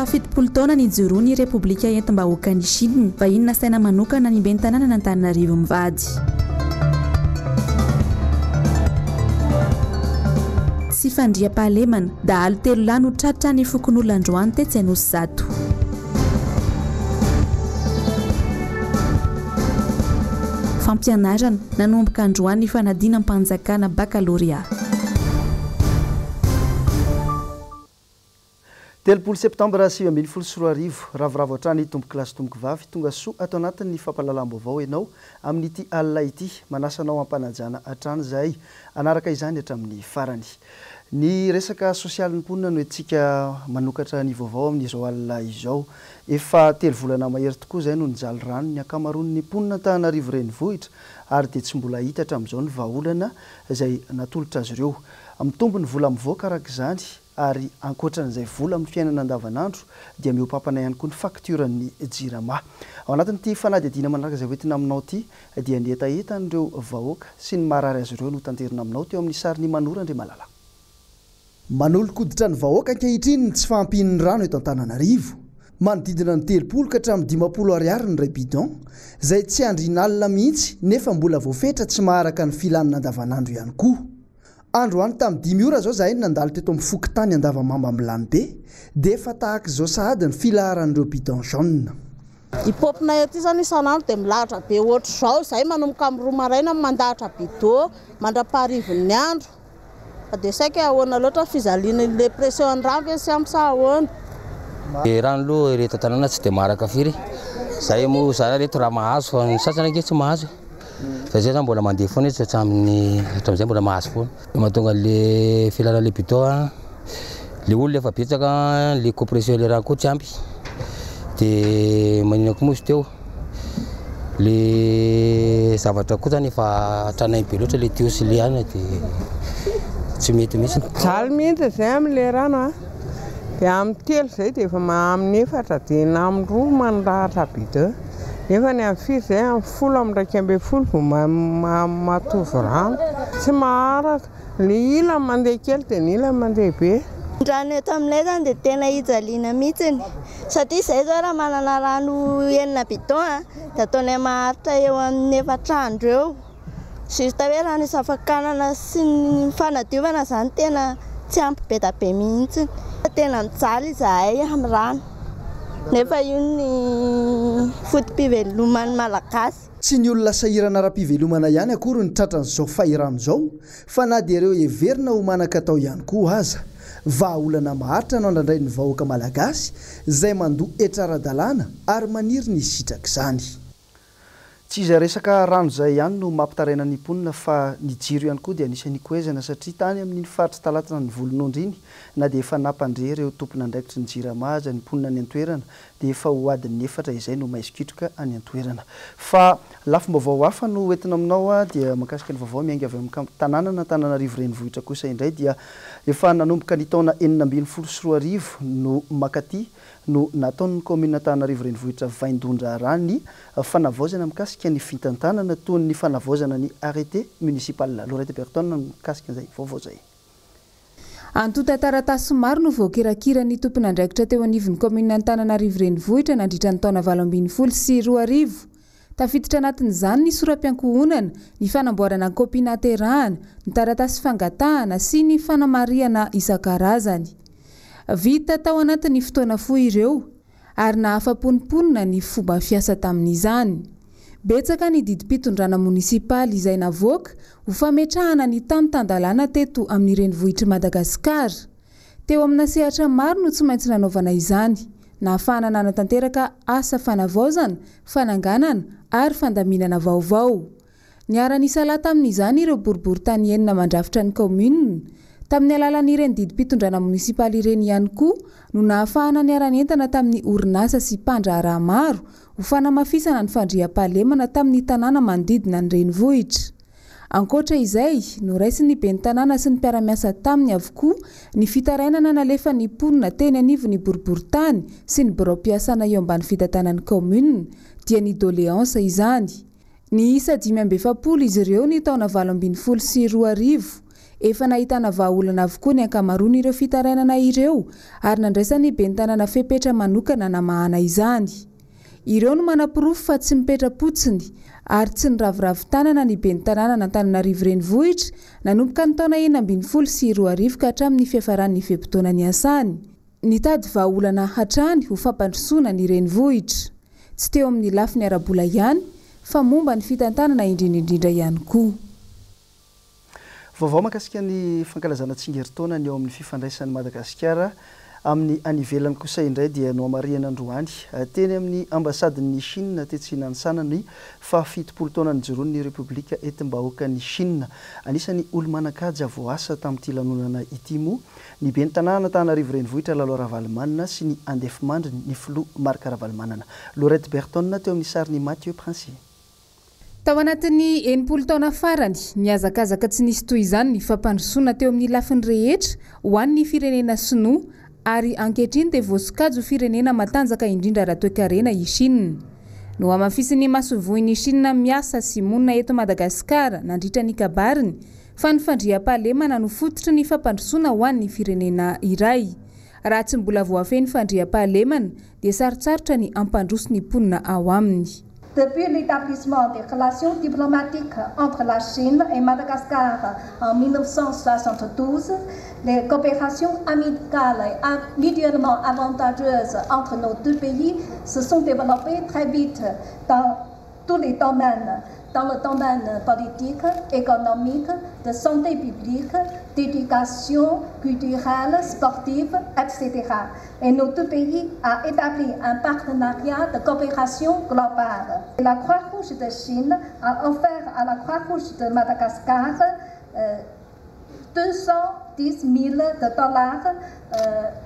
Faha-70 taona nijoroan'ny Repoblika Entim-bahoakan'i Chine, vahiny nasaina manokana ny ben'ny tanànan'Antananarivo mivady. Tsy fandriampahalemana, dahalo telo lahy no tratra ny fokonolona androany tetsy Anosizato. Fampianarana, nanomboka androany ny fanadinam-panjakana bakalorea. 30 septambra 2019, Ravoravo hatrany tompokolahy sy tompokovavy, tonga soa ato anatin'ny fampahalalam-baovao ianao amin'ity alina ity. Manasa anao am-panajana hatrany izahay hanaraka izany hatramin'ny farany. Ny resaka sosialin'ny mponina no entintsika manokatra ny vaovao amin'izao alina izao. Efa telo volana mahery tokoa izay no nijaly rano ny ankamaroan'ny mponina Antananarivo Renivohitra ary dia tsy mbola hita hatramin'izao ny vahaolana izay natolotra azy ireo. Mitombo ny vola mivoaka araka izany ary ankoatran'izay vola amin'ny fiainana andavanandro dia mihoa-pampana ihany koa ny faktioran'ny Jirama. Ao anatin'ity fanadihadiana manaraka izay hoentina aminao ity dia ny hetahetan'ireo vahoaka sy ny maharary azy ireo no tanterina aminao teo amin'ny sarin'i Manoro Andriamalala. Manolo-koditra ny vahoaka ankehitriny ny tsy fahampian'ny rano eto Antananarivo. Manodidina ny 30 ka hatramin'ny 50 ariary ny iray bidon, izay tsy andrin'alina mihitsy nefa mbola voafetra tsy maharaka ny filanina andavanandro ihany koa. Androany tamin'ny dimy ora izao izahay no nandalo teto amin'ny fokontany Andavamamba Ambilanibe dia efa tahaka izao sahady ny filaharan'ireo bidon jaune. I paompinay aty izany isan'andro dia milahatra be ohatr'izao, izahay manomboka amin'ny roa maraina no mandahatra bidon mandra-paharivin'ny andro. Fa dia saika ahoana loatra ny fijaliana ilay pression ny rano ve tsy ampy sa ahoana? Ny rano aloha ery eto an-tanàna tsy dia maharaka firy, izahay moa zara reto raha mahazo fa ny sasany ange tsy mahazo e. Fa zay zany mbola mandeha foana izy hatramin'ny hatramin'izay mbola mahazo foana. Ny mahatonga an'le filana le bidon an, le olona efa betsaka an, le compression le rano koa tsy ampy, de maninona koa moa izy teo, le zavatra koa zany efa tranainy be loatra le tuyau sy le anona de tsy mety mihitsy. Mijaly mihitsy zay amle rano a, de amin'ny telo zay de efa amin'ny efatra de na amin'ny roa mandahatra bidon. Nefa ny amin'ny firy izay? Amin'ny 10:11 vao matovo rano. Tsy maharaka. Ny ilany mandeha kely dia ny ilany mandeha be. Ny rano eto aminay izany dia tena ijaliana mihitsiny satria izahay izao raha manana rano enina bidon dia ataonay maharitra eo amin'ny efatra andro eo. Juste hoe rano hisafakanana sy ny fanadiovana izany tena tsy ampy be da be mihitsy. Tena mijaly izahay amin'ny rano nefa io ny foto-piveloman'ny Malagasy. Tsy ny olona sahirana ara-pivelomana ihany akory no tratran'izao fahirano izao fa na dia ireo heverina ho manan-katao ihany koa aza. Vahaolana maharitra no andrandrain'ny vahoaka malagasy izay mandoa hetra ara-dalàna ary maniry ny hisitraka izany. Tsy izay resaka rano izay ihany no mampitaraina ny mponina fa ny jiro ihany koa dia anisan'ny ikoezana satria tany amin'iny faritr'i Talatana ny Volonondry iny na dia efa nampandre ireo tompon'andraikitry ny Jirama aza ny mponina any an-toerana dia efa ho adin'ny efatra izay no maizikitroka any an-toerana. Fa lafim-baovao hafa no hoentina aminao dia mahakasika ny vaovao miainga avy amin'ny tanànan'Antananarivo renivohitra kosa indray dia efa nanomboka ny taona 2016 no mankaty no nataon'ny kaominina Antananarivo Renivohitra vaindohan-draharaha ny fanavaozana mikasika ny fitantanana toy ny fanavaozana ny arrêté municipal. Lorette Berton no mikasika izay vaovao izay. Antontan-taratasy maro no voakirakiran'ny tompon'andraikitra teo anivon'ny kaominina Antananarivo Renivohitra nandritra ny taona 2018. Tafiditra anatin'izany ny sora-piankohonana, ny fanamboarana ny kopia nahaterahana, ny taratasy fangatahana sy ny fanamarihana isan-karazany. Vita tao anatin'ny fotoana fohy ireo ary nahafa-po ny mponina ny fomba fiasa tamin'izany. Betsaka ny didim-pitondrana monisipaly izay navoaka ho fametrahana ny tany tan-dalàna teto amin'ny renivohitr'i Madagasikara. Teo amina sehatra maro no tsy maintsy nanaovana izany, nahafahana nanatanteraka asa fanavaozana, fananganana ary fandaminana vaovao. Niara-nisalahy tamin'izany ireo boriborintany enina mandrafitra ny kaominina. Tamin'ny alalan'ireny didim-pitondrana monisipaly ireny ihany koa no nahafahana niara-nientana tamin'ny orinasa sy mpandraharaha maro ho fanamafisana ny fandriampahalemana tamin'ny tanàna manodidina ny renivohitra. Ankoatra izay, noraisin'ny ben'ny tanàna sy ny mpiara-miasa taminy avokoa ny fitarainana nalefan'ny mponina teny anivon'ny boriborintany sy ny biraom-piasana eo ambany fitantanan'ny kaominina, dia ny doléance izany. Niisa 45 izy ireo ny taona 2018. Efa nahitana vahaolana avokoa ny ankamaroan'ireo fitarainana ireo ary nandraisan'ny ben'ny tanàna fepetra manokana namahana izany. Ireo no manaporofo fa tsy mipetra-potsiny ary tsy niraviravy tanana ny ben'ny tanànan'Antananarivo Renivohitra nanomboka ny taona 2016 ka hatramin'ny fiafaran'ny fe-potoana niasany. Nitady vahaolana hatrany ho fampandrosoana ny renivohitra. Tsy teo amin'ny lafiny ara-bola ihany fa momba ny fitantanana indrindra indrindra ihany koa. Vaovao mahakasika ny fankalazana tsingerin-taona ny eo amin'ny fifandraisan'i Madagasikara amin'ny any ivelany kosa indray dia nohamarihana androany teny amin'ny ambasadin'i Chine tetsy Nansana ny faha-70 taona nijoroan'ny Repoblika Entim-bahoakan'i Chine. Anisan'ny olo-manan-kaja voaasa tamin'ity lanonana ity moa ny ben'ny tanàn'Antananarivo Renivohitra Lalao Ravalomanana sy ny andefimandriny ny filoha Marc Ravalomanana. Laurette Berton teo amin'ny sarin'i Mathieu Princier. Tao anatin'ny 60 taona farany, nihazakazaka tsy nisy toy izany ny fampandrosoana teo amin'ny lafiny rehetra ho an'ny firenena sinoa ary ankehitriny dia voasokajy ho firenena matanjaka indrindra ara-toekarena i Chine. Nohamafisin'ny masoivohon'i Chine miasa sy monina eto Madagasikara nandritra ny kabariny fa ny fandriampahalemana no fototry ny fampandrosoana ho an'ny firenena iray. Raha tsy mbola voafehy ny fandriampahalemana dia sarotsarotra ny hampandroso ny mponina ao aminy. Depuis l'établissement des relations diplomatiques entre la Chine et Madagascar en 1972, les coopérations amicales et mutuellement avantageuses entre nos deux pays se sont développées très vite dans tous les domaines, dans le domaine politique, économique, de santé publique, d'éducation, culturelle, sportive, etc. Et nos deux pays ont établi un partenariat de coopération globale. La Croix-Rouge de Chine a offert à la Croix-Rouge de Madagascar 210 000 de dollars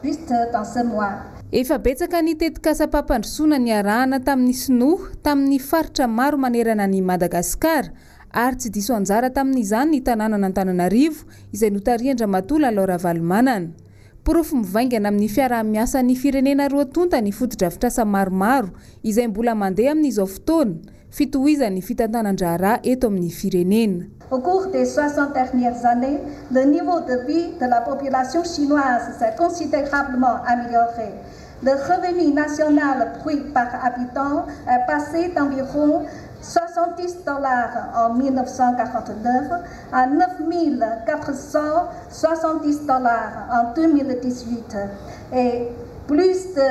juste dans ce mois. Efa betsaka ny tetikasam-pampandrosoana niarahana tamin'ny Sinoa tamin'ny faritra maro manerana an'i Madagasikara ary tsy diso anjara tamin'izany ny tanànan'Antananarivo izay notarihan-dRamatoa Lalao Ravalomanana. Porofo mivaingana amin'ny fiaraha-miasan'ny firenena roa tonta ny fotodrafitrasa maromaro izay mbola mandeha amin'izao fotoana, fitohizan'ny fitantanan-draharaha eto amin'ny firenena. Au cours des 60 dernières années, le niveau de vie de la population chinoise s'est considérablement amélioré. Le revenu national brut par habitant est passé d'environ 70 dollars en 1949 à 9 470 dollars en 2018. Et plus de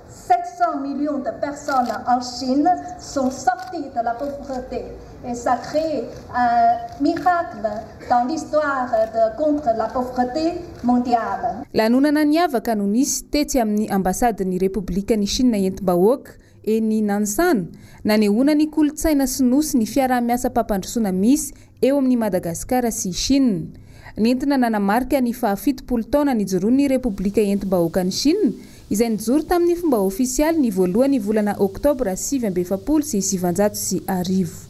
700 millions de personnes en Chine sont sorties de la pauvreté. Et ça crée un miracle dans l'histoire de contre la pauvreté mondiale. Lanonana niavaka no nisy tetsy amin'ny ambasadin'ny Repoblikan'i Chine entim-bahoaka eny Nansana, nanehoana ny kolontsaina sinoa sy ny fiaraha-miasa-pampandrosoana misy eo amin'ny Madagasikara sy Chine. Nentina nanamarika ny faha-70 taona nijoroan'ny Repoblika entim-bahoakan'i Chine izay nijoro tamin'ny fomba ofisialy ny voalohany volana oktobra 1949.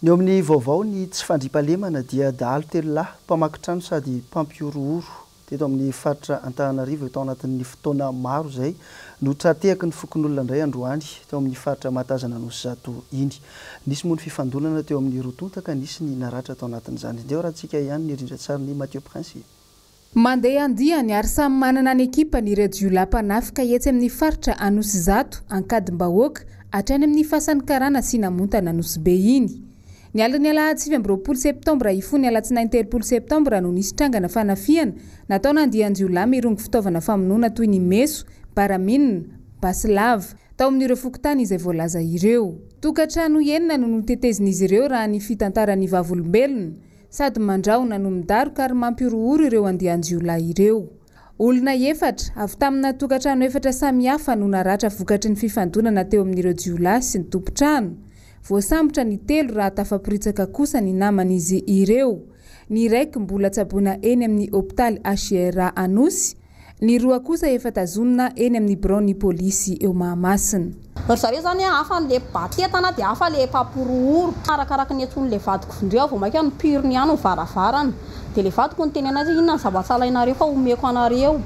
Ny eo amin'ny vaovao ny tsy fandriampahalemana dia dahalo telo lahy mpamaky trano sady mpampihorohoro teto amin'ny faritra Antananarivo tao anatin'ny fotoana maro izay no tra-tehaky ny fokonolona indray androany teo amin'ny faritra Mahatazana Anosizato iny. Nisy moa ny fifandonana teo amin'ny roa tonta ka nisy ny naratra tao anatin'izany. Ndeha arahantsika ihany ny rindran-tsarin'i Mathieu Prince. Mandeha andiany ary samy manana ny ekipany ireo jiolahy mpanafika etsy amin'ny faritra Anosizato, Ankadimbahoaka, hatrany amin'ny Fasan'ny Karana sy Namontana Anosibe iny. Ny alin'ny alahady 29 septambra hifoha ny alatsinainy 30 septambra no nisy trangana fanafihana nataona andian-jiolahy mirongo fitaovana famonoana toy ny meso, baraminina, basy lava tao amin'ireo fokontany izay voalaza ireo. Tokantrano enina no notetezin'izy ireo raha ny fitantaran'ny vavolombelona. Sady mandrahona no midaroka ary mampihorohoro ireo andian-jiolahy ireo. Olona efatra avy tamina tokantrano efatra samihafa no naratra vokatry ny fifandonana teo amin'ireo jiolahy sy ny tompon-trano. Voasambotra ny telo raha tafaporitsaka kosa ny naman'izy ireo. Ny raiky mbola tsaboina eny amin'ny hopitaly HIRA Anosy, ny roa kosa efa tazonina eny amin'ny biraon'ny polisy eo Mahamasina. Ry zareo zany hafa n'le batetana dia hafa le mpampihorohoro. Arakaraka ny antson'le vadiko vondreo vao mainka nipiriny ihany ny varavarana. Dia le vadiko niteny anazy hoe inona ny zavatra alainareo fa omeko anareo.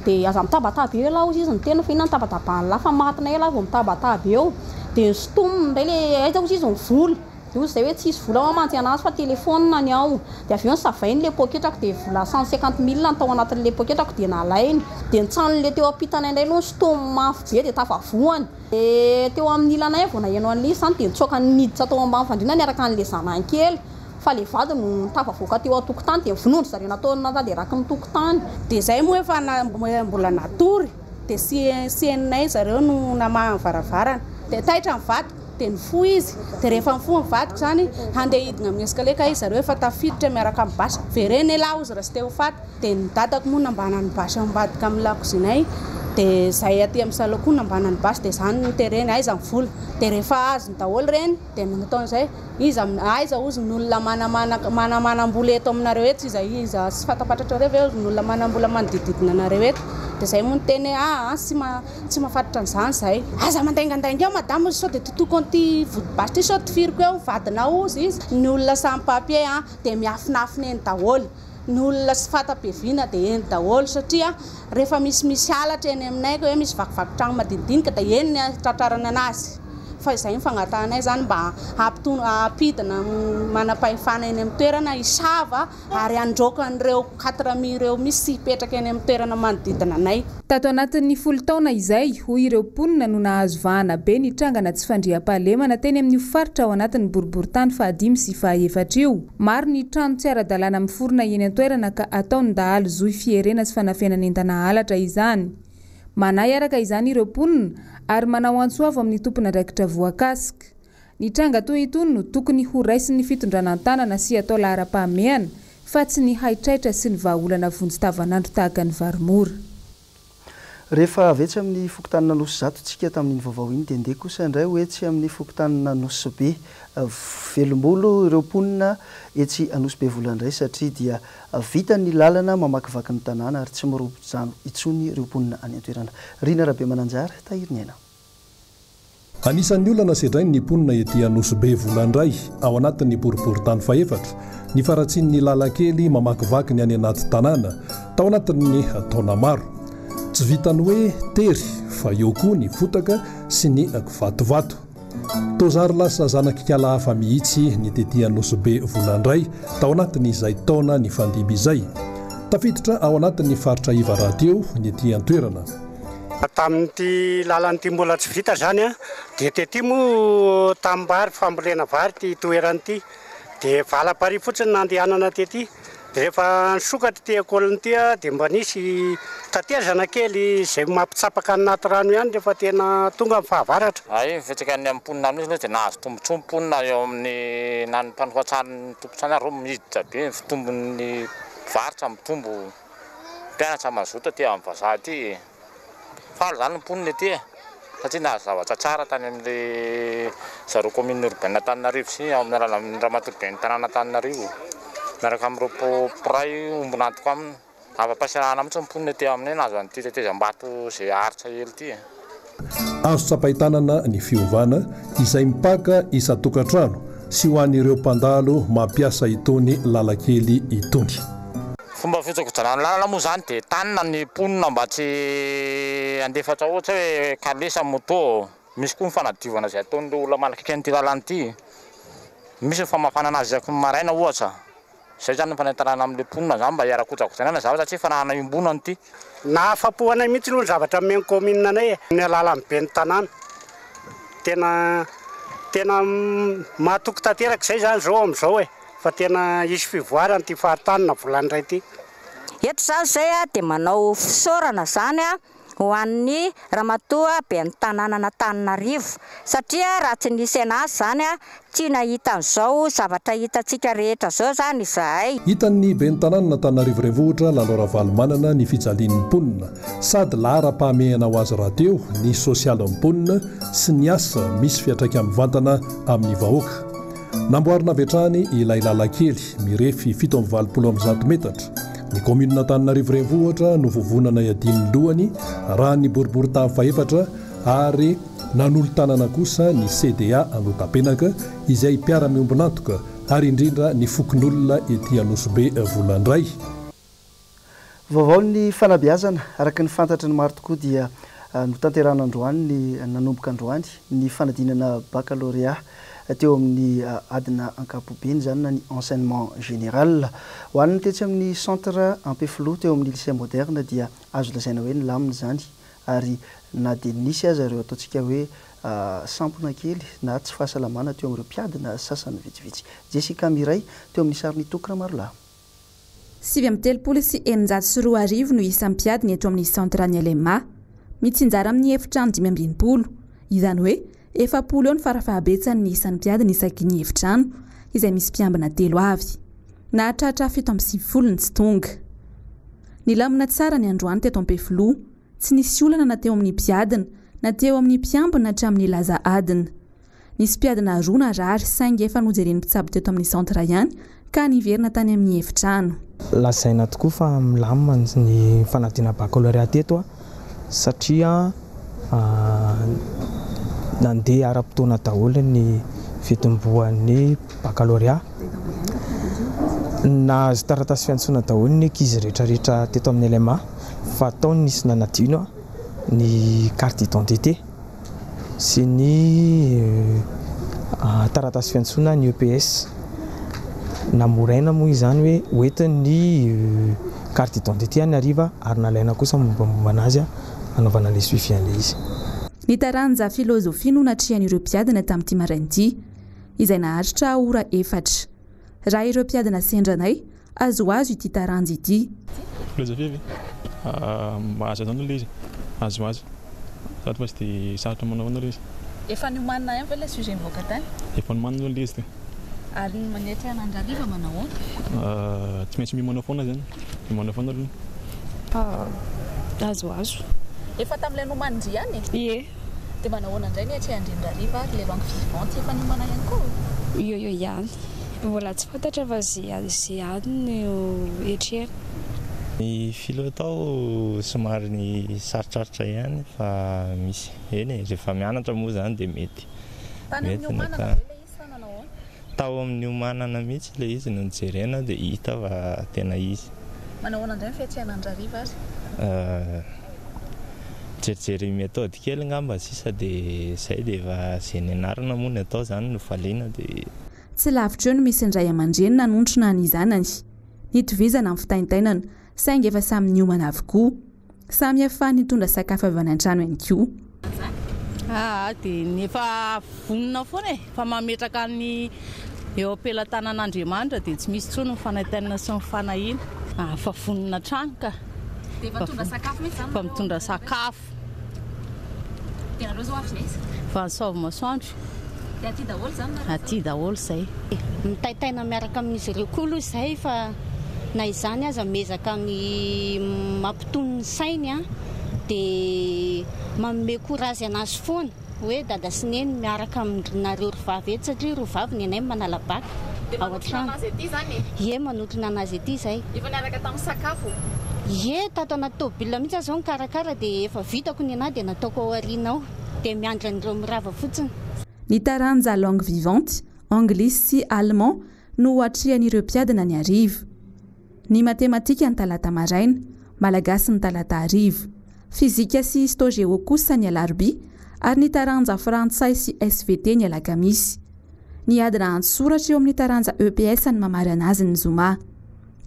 Dia aza mitabataba eo ialahy hozy izy niteny fa inona ny tabataban'ny lahy fa matinay ialahy vao mitabataba eo. Dia nisintominy indray le aiza hozy izy ny vola. Dia hoy izay hoe tsisy vola ao mantsy anazy fa telephone ny ao. Dia avy eo nosavainy ilay poketrako dia vola 150 mille no tao anatin'ilay poketrako dia nalainy. Dia nitsanin'ilay teo ampitanay indray aloha nisintominy mafy be dia tafavohany. Dia teo amin'ny ilanay vao naheno an'ilay izy izany dia nitsoaka niditra tao ambany fandriana niaraka an'ilay zanany kely. Fa ilay vadiny no tafavoaka teo an-tokotany dia vonoin-dry zareo nataony natanteraky ny tokotany. Dia izay moa efa mbola natory dia sienay zareo no namaha ny varavarana. Dia taitra ny vadiko dia nifoha izy. Dia rehefa nifoha ny vadiko izany handeha hidina amin'ny escalier ka izy zareo efa tafiditra miaraka amin'ny basy. Vereno elah hozy raha tsy te ho faty. Dia ny dadako moa nambanany basy ao ambadika amin'ny lakozianay. Dia izay aty amin'ny salon koa nambanany basy dia izany no tereny aiza ny vola. Dia rehefa azony daholo ireny dia nataon'izay iza aiza hozy ny olona manamana manamanam-bola eto aminareo eto iza iza tsy fantapantatrareo ve hozy ny olona manam-bola manodididina anareo eto. Dia izay moa niteny hoe aa tsy ma tsy mahafantatra an'izany izahay. Aza mandaingandainga eo madama hozy sao dia totoko an'ity vody basy ity sao tifiriko eo vadinao hozy izy. Ny olona sans papier an dia miafinafina eny daholo. Ny olona tsy fanta-piaviana dia eny daholo satria rehefa misimisy halatra eny aminay ka hoe misy vakivaky trano madinidinika dia eny ny ahatratrarana anazy. Fa izay no fangatahanay izany mba hampidina manam-pahefana eny amin'ny toerana hisava ary handroaka an'ireo 4000 ireo misy hipetraka eny amin'ny toerana manodidina anay. Tato anatin'ny 10 taona izay, hoy ireo mponina no nahazo vahana be ny trangana tsy fandriampahalemana teny amin'io faritra ao anatin'ny boriborintany fahadimy sy fahaefatra io. Maro ny trano tsy ara-dalàna miforona eny an-toerana ka ataon'ny dahalo zohy fierena sy fanafenan'entana halatra izany. Manahy araka izany ireo mponina ary manao antso avo amin'ny tompon'andraikitra voakasika. Ny tranga toy itony no tokony ho raisin'ny fitondrana an-tanana sy atao laharam-pahamehana fa tsy ny haitraitra sy ny vahaolana vonjy tavanandro tahaka ny vary mora. Rehefa avy etsy amin'ny fokontanin'Anosizato tsika tamin'iny vaovao iny dia ndeha kosa indray ho etsy amin'ny fokontanin'Anosibe. Velombolo ireo mponina etsy Anosibe Volandray satria dia vita ny lalana mamakivaky ny tanàna ary tsy mirobo-drano intsony ireo mponina any an-toerana. Rina Rabemananjara, Tahiry ny aina. Anisan'ny olana sedrain'ny mponina ety Anosibe Volandray, ao anatin'ny boriborintany fahefatra, ny faharatsian'ny lalan-kely mamakivaky ny any anaty tanàna, tao anatin'ny taona maro. Tsy vitan'ny hoe tery fa eo koa ny fotaka sy ny kivatovato. Toa zary lasa zanak'ikala hafa mihitsy ny tety Anosibe Volandray tao anatin'izay taona nifandimby izay. Tafiditra ao anatin'ny faritra iva rahateo ny ety an-toerana. Tamin'ity lalana ity mbola tsy vita izany dia tety moa tanimbary fambolena vary ity toerana ity dia valam-parihy fotsiny nandehanana tety dia rehefa nisokatra ity école ity dia mba nisy tatezana kely izay mampitsapaka ny anaty rano ihany rehefa tena tonga ny fahavaratra. Hay ny fiantraikan'ny amin'ny mponina amin'io aloha dia nahazo tombontsoa ny mponina eo amin'ny na ny mpanofa-trano ny tompon-trano ary miditra be ny fitombon'ny mpivarotra mitombo. Mpianatra mazoto aty amin'ny vazaha aty e. Faly izany ny mponina ety e, satria nahazo zavatra tsara tany amin'ilay zareo commune urbaine Antananarivo sy amin'ny alalan'ny ramatoa ben'ny tanàna Antananarivo miaraka amin'ireo mpiray ombon'antoka aminy. Afa-pahasahiranana mihitsy ny mponina ety aminay nahazo an'ity tetezam-bato izay haharitra ela ity e. Azo tsapain-tanana ny fiovana izay mipaka isan-tokantrano sy ho an'ireo mpandalo mampiasa itony lalan-kely itony. Fomba fikojakojana ny lalana moa izany dia entanina ny mponina mba tsy handefatra ohatra hoe kalesa, moto. Misy koa ny fanadiovana izay ataon'ireo olona manakaiky an'ity lalana ity. Misy ny famafanana azy isaky ny maraina ohatra. Izay izany ny fanentanana amin'ilay mponina izany mba hiara-kojakojaina ny zavatra satria fananana iombonana ity. Nahafa-po anay mihitsy aloha ny zavatra nomen'ny kaominina anay e, ny alalan'ny ben'ny tanàna. Tena tena mahatoky tanteraka izay izany izao amin'izao e, fa tena hisy fivoarana ity faritany na Volanindray ity. Eto izany izay dia manao fisaorana izany ho an'ny Ramatoa Ben'ny Tanànan'Antananarivo satria raha tsy nisy an'azy izany tsy nahita an'izao zavatra hitantsika rehetra izao izany izahay. Hitan'ny Ben'ny Tanànan'Antananarivo Renivohitra Lalao Ravalomanana ny fijalian'ny mponina sady laharam-pahamehana ho azy rahateo ny sosialin'ny mponina sy ny asa misy fiantraika mivantana amin'ny vahoaka. Namboarina avy hatrany ilay lalan-kely mirefy 187 metatra. Ny kaominina Antananarivo Renivohitra no vovonana iadian'ny lohany raha ny boriborintany fahefatra ary nanolo-tanana kosa ny CDA Andohatapenaka izay mpiara-miombon'antoka ary indrindra ny fokonolona ety Anosibe Volandray. Vaovaon'ny fanabeazana, araka ny fantatry ny maro tokoa dia notanterahina androany ny nanomboka androany ny fanadinana bakalorea. teo amin'ny adina ankapobeny izany na ny enseignement général. Ho an'ny tetsy amin'ny centre Ampefiloha teo amin'ny lycée moderne dia azo lazaina hoe nilamina izany ary na dia nisy aza ireo ataontsika hoe sampona kely na tsy fahasalamana teo amin'ireo mpiadina sasany vitsivitsy. Jessica Miray teo amin'ny sarin'i Toky Ramarolahy. 2639 no isan'ny mpiadina eto amin'ny Centre ny LMA. Mitsinjara amin'ny efitrano 65, izany hoe 40 eo ny farafahabetsany ny isan'ny mpiadina isaky ny efitrano, izay misy mpiambina telo avy. Nahatratra 97 ny tsy tonga. Nilamina tsara ny androany teto Ampefiloha. Tsy nisy olana na teo amin'ny mpiadina, na teo amin'ny mpiambina hatramin'ny laza adina. Nisy mpiadina roa narary saingy efa nojeren'ny mpitsabo teto amin'ny centre ihany ka niverina tany amin'ny efitrano. Lazaina tokoa fa milamina ny fanadinana baccalauréat teto satria nandeha ara-potoana daholo ny fitomboan'ny baccalauréat. Nahazo taratasy fiantsoana daholo ny ankizy rehetrarehetra teto amin'ny LMA fa tao ny nisy nanadino ny carte d'identité. sy ny taratasy fiantsoana ny EPS. Namoraina moa izany hoe hoentiny ny carte d'identité any hariva ary nalaina kosa ny mombamomba anazy hanaovana ilay suivi an'ilay izy. Ny taranja filôzôfia no natrehan'ireo mpiadina tamin'ity maraina ity, izay naharitra ora efatra. Raha ireo mpiadina sendra anay, Azoazo ity taranja ity. Philosophie ve? Azo atao aloha ilay izy, azoazo. Sady fa tsy dia sarotra manao ahoana ilay izy. Efa niomanina ihany ve ilay sujet nivoaka tany? Efa nomanina aloha ilay izy teo. Ary ny manetra an'andro hariva manao ahoana? Tsy maintsy miomana foana izany, miomana foana aloha. Azoazo. Efa tamin'ilay nomanin-dry ihany e? Ie. Dia manao ahoana indray ny atrehan-dry ny hariva ary ilay langue vivante efa niomana ihany koa? Eo eo ihany. Mbola tsy fantatra fa ze ze any no etrehina. Ny philo tao somary sarotsarotra ihany fa misy eny e, rehefa mianatra moa izany dia mety. Tany amin'ny niomanana ve ilay izy sa nanao ahoana? Tao amin'ny niomanana mihitsy ilay izy no nojerena dia hita fa tena izy. Manao ahoana indray ny fiatrehana ny rariva ary? Mijerijery méthode kely angamba sisa dia izay dia efa izay nianarana moa ny atao izany no valiana dia. Tsy lavitra eo no misy ny ray aman-dreny nanontrona ny zanany. Nitovizana ny fitaintainana, saingy efa samy niomana avokoa. Samy efa nitondra sakafo avy any an-trano ihany koa. Aa dia ny efa vonona foana e, efa mametraka ny eo am-pelatanan'Andriamanitra dia tsy misy intsony ny fanaintainana sy ny fanahiana. Efa vonona hatrany ka. Dia efa mitondra sakafo mihitsy izany? Efa mitondra sakafo. Dia nareo zao avy aiza? Avy any Soavimasoandro. Dia aty daholo izany nareo zao? Aty daholo izay. Mitaintaina miaraka amin'izy ireo koa aloha izahay fa na izany aza miezaka ny mampitony ny sainy dia manome courage anazy foana hoe dada sy neny miaraka aminareo ry vavy eto satria roa vavy ny anay manala bac Dia ao manotrona an-trano. anazy aty izany e? Ie manotrona anazy aty izahay. Efa niaraka tamin'ny sakafo? Ie, tato anaty tôbila mihitsy aho izao nikarakara dia efa vitako ny anahy dia nataoko ao aoriana ao dia miandry an'ireo mirava fotsiny. Ny taranja langue vivante, anglisy sy allemand, no ho atrehan'ireo mpiadina ny hariva. Ny matematika ny talata maraina, malagasy ny talata hariva. Fizika sy histo-géo kosa ny alarobia ary ny taranja frantsay sy SVT ny alakamisy. Ny adina an-tsoratra eo amin'ny taranja EPS ny mamarana azy ny zoma.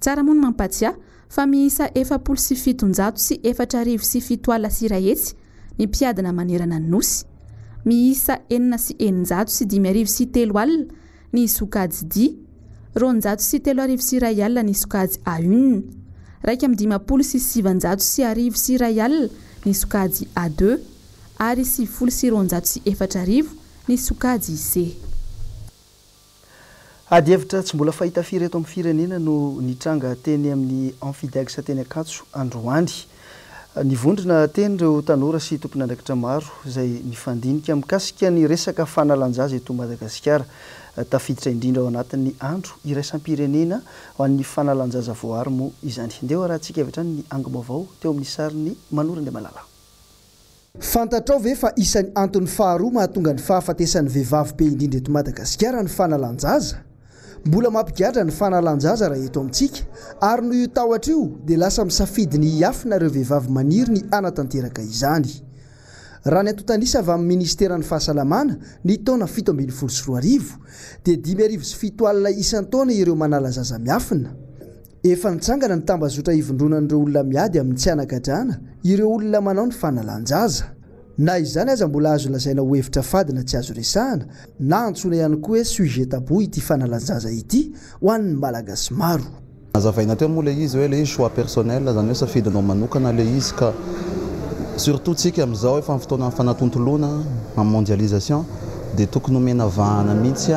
Tsara moa ny mampatsiahy fa miisa 1740 70 ny mpiadina manerana ny Nosy. Miisa 606 06 30 ny sokajy D, 1002 30 ny sokajy A une, 1051 1001 ny sokajy A deux ary 290 90 ny sokajy C. Adihevitra tsy mbola fahita firy eto amin'ny firenena no nitranga teny amin'ny Amfidex teny Ankatso androany. Nivondrona teny ireo tanora sy tompon'andraikitra maro izay nifandinika mikasika ny resaka fanalan-jaza eto Madagasikara. Tafiditra indrindra ao anatin'ny andro iraisam-pirenena ho an'ny fanalan-jaza voaaro moa izany. Ndeha ho arahantsika avy hatrany ny angom-baovao teo amin'ny sarin'i Manoro Andriamalala. Fantatrao ve fa isan'ny antony faharoa mahatonga ny fahafatesan'ny vehivavy be indrindra eto Madagasikara ny fanalan-jaza? Mbola mampigadra ny fanalan-jaza raha eto amintsika, ary noho io tahotra io dia lasa misafidy ny hiafina ireo vehivavy maniry ny hanatanteraka izany. Raha ny antontan'isa avy amin'ny Ministeran'ny Fahasalamana ny taona 2017 dia 7007 isan-taona ireo manala zaza miafina. Efa nitsangana ny tambazotra ivondronan'ireo olona miady amin'ny tsy hanagadrana ireo olona manao ny fanalan-jaza. Na izany aza mbola azo lazaina ho hevitra fady na tsy azo resahana na antsoina ihany koa hoe sujet tabou ity fanalan-jaza ity ho an'ny Malagasy maro. Nazavaina teo moa ilay izy hoe ilay izy choix personnel, izany hoe safidinao manokana ilay izy ka surtout tsika amin'izao efa amin'ny fotoanan'ny fanatontoloana, amin'ny mondialisation dia tokony omena vahana mihitsy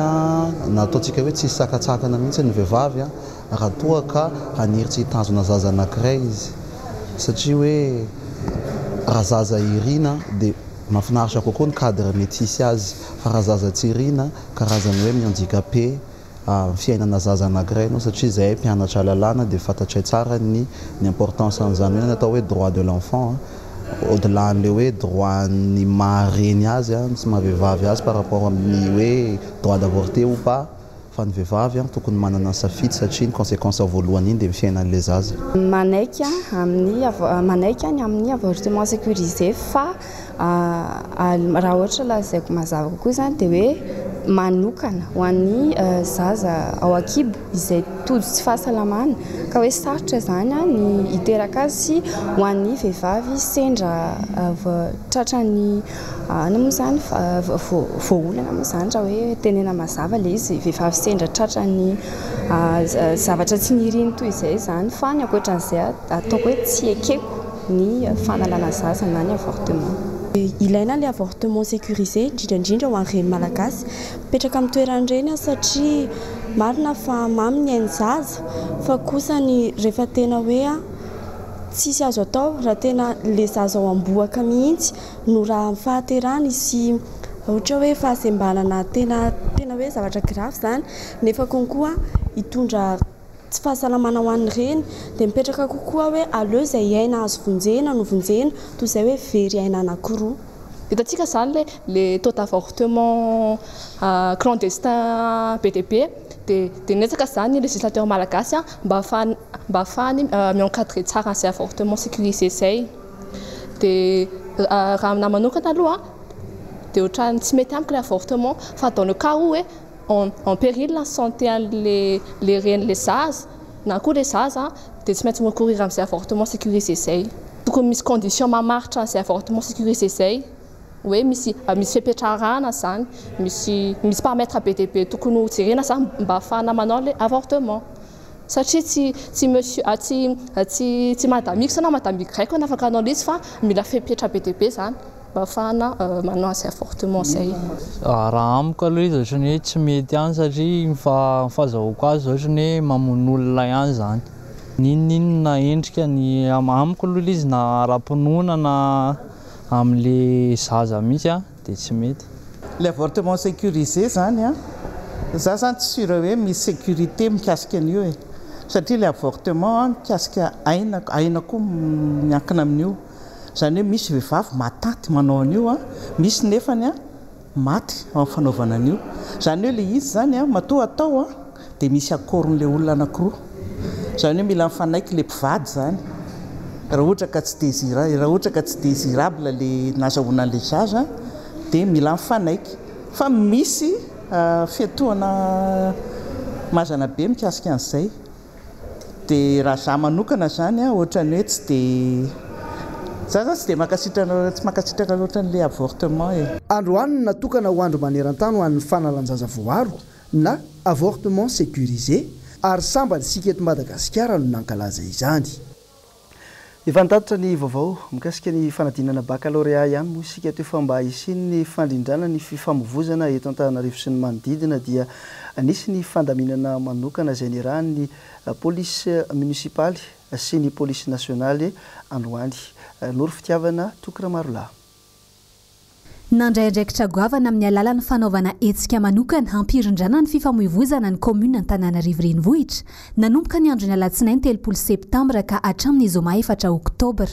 na ataontsika hoe tsisy sakantsakana mihitsy ny vehivavy raha toa ka haniry tsy hitazona zaza anankiray izy satria hoe raha zaza irina dia mahafinaritra kokoa ny cadre mety hisy azy fa raha zaza tsy irina karazany hoe mi-handicapé fiainana zaza anankiray ianao satria izahay mpianatra lalàna dia fantatray tsara ny ny importance an'izany hoe ny atao hoe droit de l'enfant au delà an'ilay hoe droit ny maha reny azy sy maha vehivavy azy par rapport amin'ny hoe droit d'avorter ou pas fa ny vehivavy tokony manana ny safidy satria ny consequence voalohany iny dia ny fiainan'ilay zaza. Manaiky amin'ny manaiky ny amin'ny avortement sécurisé fa Raha ohatra lazaiko mazava kokoa izany dia hoe manokana ho an'ny zaza ao an-kibo izay tojo tsy fahasalamana ka hoe sarotra izany ny hiteraka azy sy ho an'ny vehivavy sendra tratran'ny inona moa izany voaolana moa izany raha hoe tenena mazava ilay izy, vehivavy sendra tratran'ny zavatra tsy niriny toy izay izany fa ny ankoatran'izay ataoko hoe tsy ekeko. ny fanalana zaza na ny avortement. Ilaina ilay avortement sécurisé, indrindra indrindra ho an'ny reny malagasy. Mipetraka amin'ny toeran'ny reny aho satria marina fa mamy ny ain'ny zaza fa kosa ny rehefa tena hoe tsisy azo atao, raha tena ilay zaza ao am-bohoka mihitsy no raha amin'ny fahaterahany sy ohatra hoe fahasembanana tena tena hoe zavatra grave izany nefa konkoa hitondra tsy fahasalamana ho an'ny reny, dia mipetraka kokoa hoe aleo izay aina azo vonjena no vonjena toy izay hoe very aina anankiroa. Hitantsika izany le le taux d'avortement clandestin be dia be dia dia niezaka izany ny législateur malagasy mba ahafahany mba ahafahany mi-encadrer tsara an'izay avortement sécurisé izay. Dia raha aminahy manokana aloha dia ohatran'ny tsy mety amiko ilay avortement fa dans le cas où hoe en en péril ny santé an'le le reny le zaza na koa le zaza dia tsy maintsy mi-recourir amin'izay avortement sécurisé izay. Tokony misy condition mamaritra an'izay avortement sécurisé izay hoe misy misy fepetra arahana izany, misy misy paramètre be dia be tokony ho jerena izany mba ahafahana manao ilay avortement. Satria tsy tsy monsieur tsy tsy tsy madame X na madame Y no afaka hanao an'izy fa mila fepetra be dia be izany. Mba ahafahana manao an'izay avortement izay. Raha amiko aloha izy ohatran'ny hoe tsy mety ihany satria ny fahazahoako azy zao ohatran'ny hoe mamono olona ihany izany. N'inon'inona endrika ny amiko aloha ilay izy na ara-pinoana na amin'ilay zaza mihitsy an dia tsy mety. Ilay avortement sécurisé zany an, za zany tsy sûr hoe misy sécurité mikasika an'io e, satria ilay avortement an mikasika aina, aina koa miankina amin'io. Izany hoe misy vehivavy mataty manao an'io an, misy nefany an maty ao amin'ny fanaovana an'io. Izany hoe ilay izy izany an, matoa atao an, dia misy accord-n'ilay olona anankiroa. Izany hoe mila mifanaiky ilay mpivady izany. Raha ohatra ka tsy désira, raha ohatra ka tsy désirable ilay nazahoana an'ilay zaza dia mila mifanaiky. Fa misy fiantohana mazana be mikasika an'izay. Dia raha za manokana zany an, ohatran'ny hoe tsy dia, za zany tsy dia mankasitrana, tsy mankasitraka loatra an'ilay avortement e. Androany no natokana ho andro maneran-tany ho an'ny fanalan-jaza voaaro na avortement sécurisé ary sambany isika eto Madagasikara no nankalaza izany. Efa nitatitra ny vaovao mikasika ny fanadinana bakalorea ihany moa isika teo fa mba hisian'ny fandrindrana ny fifamoivozana eto Antananarivo sy ny manodidina dia nisy ny fandaminana manokana izay niarahan'ny polisy munisipaly sy ny polisy nasionaly androany. Noro Fitiavana, Toky Ramarolahy. Nandray andraikitra goavana amin'ny alalan'ny fanaovana hetsika manokana hampirindrana ny fifamoivoizana ny kaominina Antananarivo Renivohitra, nanomboka ny andron'ny alatsinainy 30 septambra ka hatramin'ny zoma efatra oktobra.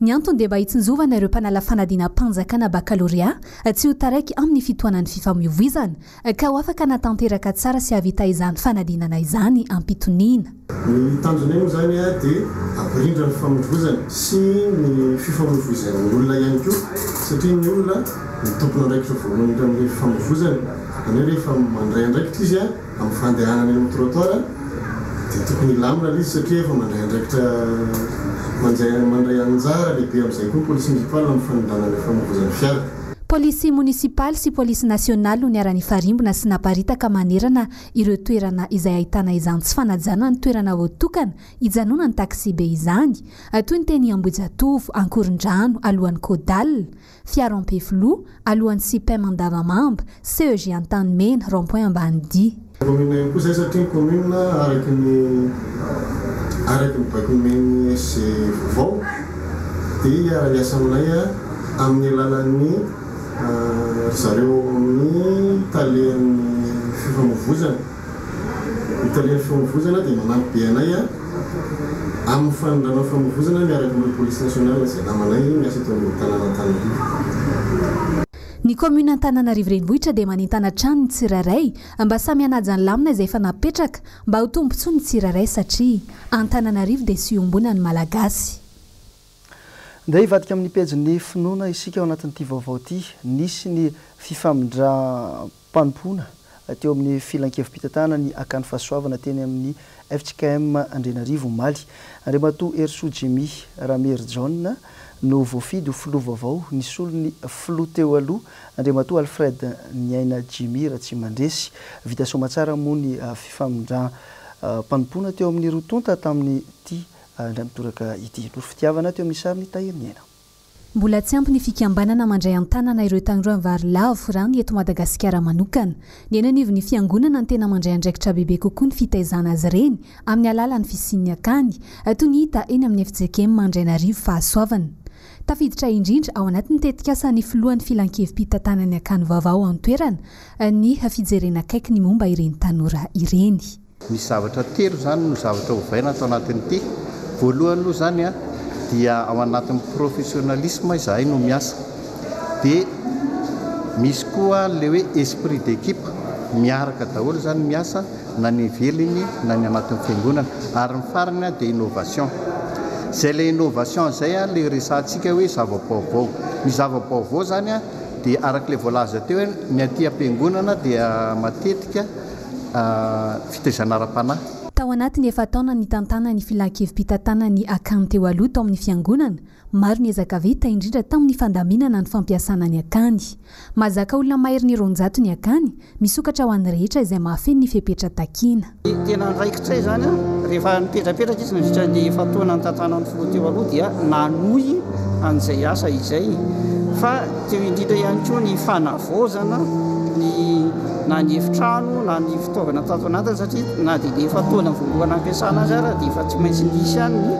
Ny antony dia mba hitsinjovana ireo mpanala fanadinam-panjakana bakalorea tsy ho taraiky amin'ny fitohanan'ny fifamoivoizana ka ho afaka hanatanteraka tsara sy hahavita izany fanadinana izany am-pitoniana. Ny tanjonay moa izany dia hampirindra ny famoivozana sy ny fifamoivoizan'ny olona ihany koa satria ny olona no tompon'andraikitra voalohany indrindra amin'ilay fifamoivozana, izany hoe rehefa mandray andraikitra izy amin'ny fandehanana eny amin'ny trottoir dia tokony hilamina ilay izy satria efa mandray andraikitra mandray mandray anjara lehibe amin'izay koa ny polisy municipale amin'ny fanindrana ilay famoivozan'ny fiara. Polisy monisipaly sy polisy nasionaly no niara-nifarimbona sy naparitaka manerana ireo toerana izay ahitana izany tsy fanajana ny toerana voatokana hijanonan'ny taksibe izany, toy ny teny Ambohijatovo, Ankorondrano, alohan'ny Codal. Fiaro Ampefiloha, alohan'ny Sipem Andavamamba, CEG Antanimena, rond point Ambanidia. Commune ihany koa izay satria ny commune araka ny araka ny baiko nomen'ny SG vaovao dia hiara-hiasa aminay amin'ny alalan'ny ry zareo ao amin'ny talehan'ny fifamoivozana. Ny talehan'ny fifamoivozana dia manampy be anay amin'ny fanindrana ny famoivozana miaraka amin'ireo polisy nationale izay namanay miasa eto anivon'ny tanàna Antananarivo. Ny kaominina Antananarivo Renivohitra dia manentana hatrany ny tsirairay mba samy hanaja ny lamina izay efa napetraka mba ho tombontsoa ny tsirairay satria Antananarivo dia sy iombonan'ny Malagasy. Ndeha hivadika amin'ny pejin'ny finoana isika ao anatin'ity vaovao ity. Nisy ny famindram-panompoana teo amin'ny filankevi-pitantanana ny Akany Fahasoavana teny amin'ny fjkm Andrianarivo omaly. Andriamatoa Herisoa Jimmy Ramerijaona no voafidy ho filoha vaovao nisolo ny filoha teo aloha Andriamatoa Alfred Niaina Jimmy Ratsimandresy. Vita soamatsara moa ny famindram-panompoana teo amin'ny roa tonta tamin'ity indray mitoraka ity. Noro fitiavana teo amin'ny sarin'i Tahiry Niaina. Mbola tsy ampy ny fikambanana mandray an-tanana ireo tanora vary lavo raha ny eto Madagasikara manokana. Ny eny anivon'ny fiangonana no tena mandray andraikitra bebe kokoa ny fitaizana azy ireny amin'ny alalan'ny fisian'ny akany, toy ny hita eny amin'ny fjkm Andrainarivo Fahasoavana. Tafiditra indrindra ao anatin'ny tetikasan'ny filohan'ny filankevi-pitantanan'ny akany vaovao ao an-toerana ny fijerena akaiky ny momba ireny tanora ireny. Misy zavatra telo izany no zavatra ovaina ato anatin'ity. Voalohany aloha izany dia ao anatin'ny professionnalisme izahay no miasa. Dia misy koa ilay hoe esprit d'équipe, miaraka daholo izany miasa na ny iveliny na ny anatin'ny fiangonana. Ary ny farany dia innovation. Izay ilay innovation izay ilay resahantsika hoe zava-baovao. Ny zava-baovao izany dia araka ilay voalaza teo hoe ny aty am-piangonana dia matetika fitaizana ara-panahy. Tao anatin'ny efa-taona nitantanan'ny filan-kevi-pitantanan'ny Akany teo aloha tao amin'ny fiangonana, maro ny ezaka vita, indrindra tamin'ny fandaminana ny fampiasana ny Akany. Mahazaka olona maherin'ny 200 ny Akany, misokatra ho an'ny rehetra izay mahafeno ny fepetra takiana. Ny tena andraikitray izany, rehefa nipetrapetraka izy nandritra ny efa-taona nitantanan'ny filoha teo aloha dia nanohy an'izay asa izay fa teo indrindra ihany koa ny fanavaozana ny na ny efitrano na ny fitaovana tato anatiny satria na dia ilay efa-taona voalohany nampiasana azy ara dia efa tsy maintsy nisy ihany ny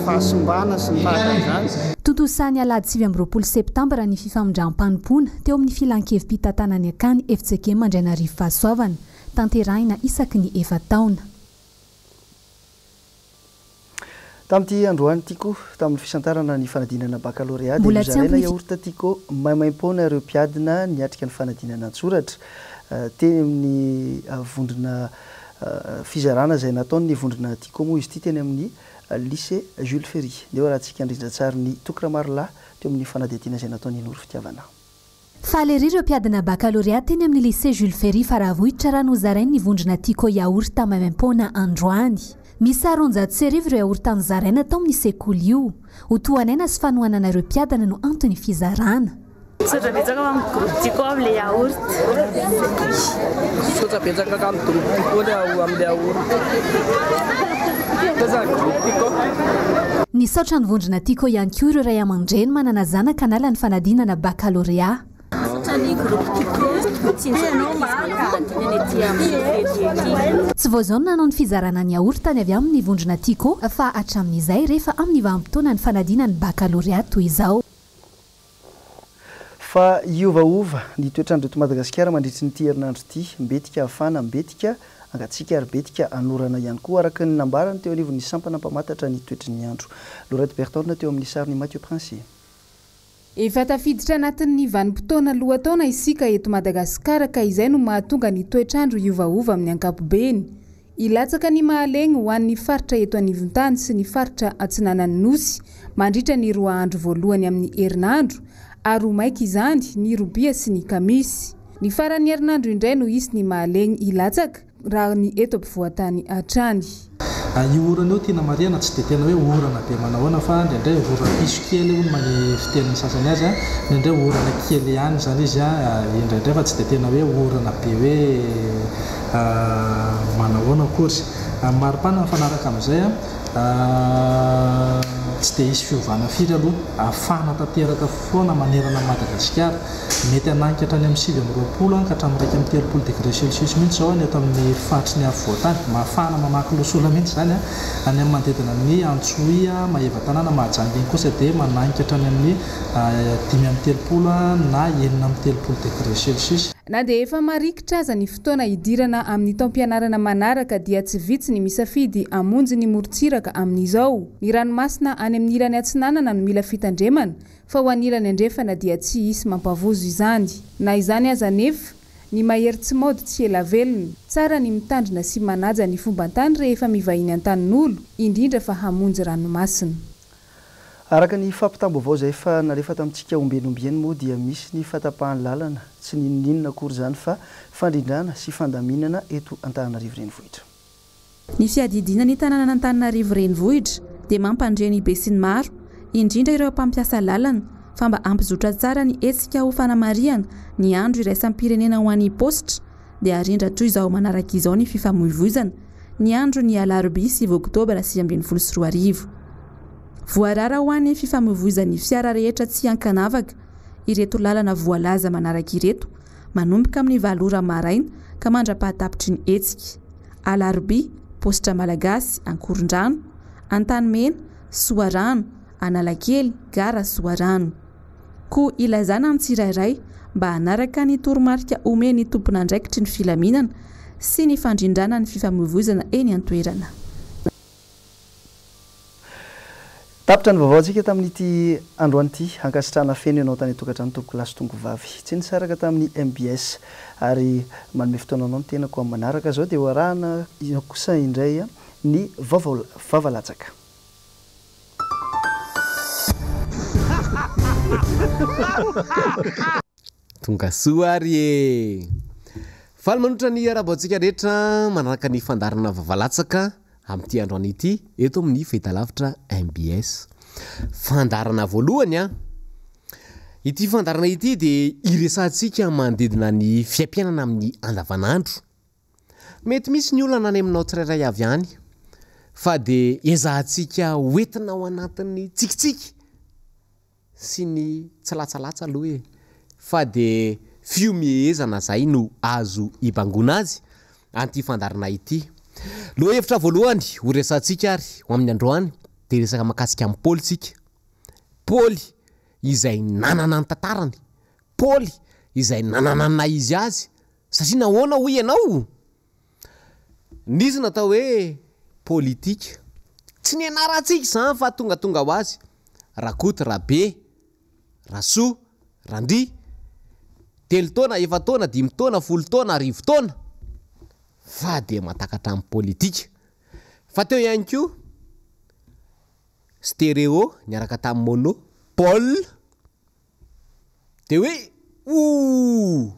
fahasimbana sy ny tahaka an'izany. Tontosa ny alahady 29 septambra ny fifamindram-panompoana teo amin'ny filan-kevi-pitantanan'ny Akany fjkm Andrainarivo Fahasoavana. tanterahina isaky ny efa-taona. Tamin'ity androany ity koa, tamin'ny fisantarana ny fanadinana bakalorea dia Mbola tsy ampy nozaraina ny. yaourt Tico maimaimpoana ireo mpiadina niatrika ny fanadinana an-tsoratra teny amin'ny vondrona fizarana izay nataon'ny vondrona Tico moa izy ity teny amin'ny Lycée Jules Ferry. Ndeha hoarahantsika ny rindran-tsarin'i Toky Ramarolahy teo amin'ny fanadihadiana izay nataon'i Noro Fitiavana. Faly ery ireo mpiadina bakalorea teny amin'ny Lycée Jules Ferry Faravohitra raha nozarain'ny vondrona Tico yaourt maimaimpoana androany. Miisa 1200 ireo yaourt nozaraina tao amin'ny sekoly io. Ho tohan'aina sy fanohanana ireo mpiadina no anton'ny fizarana. Misaotra betsaka ho an'ny groupe Tico amin'ilay yaourt. Misaotra betsaka amin'ny groupe Tico amin'ilay yaourt. Misaotra groupe Tico. Nisaotra ny vondrona Tico ihany koa ireo ray aman-dreny manana zanaka hanala ny fanadinana bakalorea. Misaotra ny groupe Tico mitsinjo ny ankizy manao fanadinana ety amin'ny fety ety. Tsy vao izao no nanao ny fizarana ny yaourt ny avy amin'ny vondrona Tico fa hatramin'izay rehefa amin'ny vanim-potoanan'ny fanadinan'ny bakalorea toy izao. Fa hiovaova ny toetr'andro eto Madagasikara mandritry ny ity herinandro ity. Mbetika hafana, mbetika Hangatsiaka ary betika hanorana ihany koa, araka ny nambarany teo anivon'ny sampana mpamantatra ny toetry ny andro. Lorette Berton teo amin'ny sarin'i Mathieu Princier. Efa tafiditra anatin'ny vanim-potoana lohataona isika eto Madagasikara ka izay no mahatonga ny toetr'andro hiovaova amin'ny ankapobeny. Hilatsaka ny Mahalegny ho an'ny faritra eto anivon-tany sy ny faritra atsinanan'ny Nosy mandritra ny roa andro voalohany amin'ny herinandro ary ho maika izany ny robia sy ny kamisy. Ny faran'ny herinandro indray no hisy ny Mahalegny hilatsaka raha ny eto ampovoan-tany hatrany. Io orana io tiana marihana tsy dia tena hoe orana be manahoana fa indraindray oram-piso kely hoy ny fitenin'ny sasany azy, indraindray orana kely ihany izany izy indraindray fa tsy dia tena hoe orana be hoe manahoana akory. Ny maripana mifanaraka amin'izay tsy dia hisy fiovana firy aloha, hafana tanteraka foana manerana an'i Madagasikara. Mety hananika hatrany amin'ny 29 ka hatramin'ny 31 degré celsius mihitsy izao ny eto amin'ny faritry ny afovoan-tany. Mafana mamaky losola mihitsy izany. Any amin'ny manodidina an'i Antsohihy, Maevatanàna, Mahajanga iny kosa dia mananika hatrany amin'ny 35 na 36 degré celsius. Na dia efa marikitra aza ny fotoana hidirana amin'ny taom-pianarana manaraka dia tsy vitsy ny misafidy hamonjy ny morontsiraka amin'izao. Ny ranomasina any amin'ny ilany atsinanana no mila fitandremana fa ho an'ny ilany andrefana dia tsy hisy mampavozo izany. Na izany aza anefa, ny mahery tsy maody tsy ela velona. Tsara ny mitandrina sy manaja ny fomban-tany rehefa mivahiny an-tanin'olo, indrindra fa hamonjy ranomasina. Araka ny fampitam-baovao izay efa nalefa tamintsika ombieny ombieny moa dia misy ny fahatapahan'ny lalana, tsy n'inon'inona akory izany fa fandrindrana sy fandaminana eto Antananarivo Renivohitra. Ny fiadidiana ny tanànan'Antananarivo Renivohitra dia mampandre ny besinimaro, indrindra ireo mpampiasa lalana, fa mba hampizotra tsara ny hetsika ho fanamarihana ny andro iraisam-pirenena ho an'ny paositra dia harindra toy izao manaraka izao ny fifamoivoizana ny andron'ny alarobia sivy oktobra 2019. Voarara ho an'ny fifamoivoizan'ny fiara rehetra tsy ankanavaka ireto lalana voalaza manaraka ireto manomboka amin'ny valo ora maraina ka mandra-pahatapitry ny hetsika. Alarobia, Paositra Malagasy, Ankorondrano, Antanimena, Soarano, Analakely, Gara Soarano. Koa ilazana ny tsirairay mba hanaraka ny toromarika omen'ny tompon'andraikitry ny filaminana sy ny fandrindrana ny fifamoivoizana eny an-toerana. Tapitra ny vaovaontsika tamin'ity androany ity. Ankasitrahana feno ianao tany an-tokantrano tompokolahy sy tongovavy. Tsy nisaraka tamin'ny mbs ary manome fotoana anao ny tenako amin'ny manaraka izao dia ho arahana kosa indray ny vaovao vava latsaka. Tonga soa ary e! Faly manotra ny arabo antsika rehetra manaraka ny fandaharana vavalatsaka amin'ity androany ity eto amin'ny fahitalavitra mbs. Fandaharana voalohany an! Ity fandaharana ity dia iresahantsika manodidina ny fiaimpiainana amin'ny andavanandro. Mety misy ny olana any aminao tsirairay avy any fa dia ezahantsika hoentina ao anatin'ny tsikitsiky sy ny tsy latsalatsa aloha e! Fa dia fihomehezana zay no azo hibangoana azy an'ity fandaharana ity. Lohahevitra voalohany ho resahantsika ary ho amin'ny androany dia resaka mahakasika an'i Paoly tsika. Paoly izay nanana ny tantarany, Paoly izay nanana ny naha izy azy, satria nahoana hoy ianao? Nisy natao hoe politika. Tsy nianarantsika izany fa tongatonga ho azy. Rakoto, Rabe, Rasoa, Randria. Telo taona, efa-taona, dimy taona, folo taona, arivo taona. Fa dia mahatakatra amin'ny politika. Fa teo ihany koa stereo niaraka tamin'ny mono. Paul. Dia hoe ooh!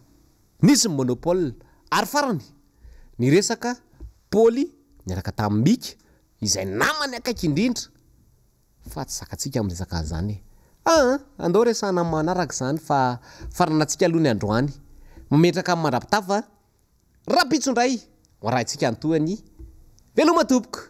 Nisy ny monopole. Ary farany, niresaka Paoly niaraka tamin'i Mika, izay namany akaiky indrindra. Fa tsy zakantsika ny miresaka an'izany e. Aa! Andao resahana amin'ny manaraka izany fa faranantsika aloha ny androany. Mametraka amin'ny mandra-pitafa rahampitso indray ho arahintsika ny tohiny. Veloma tompoko!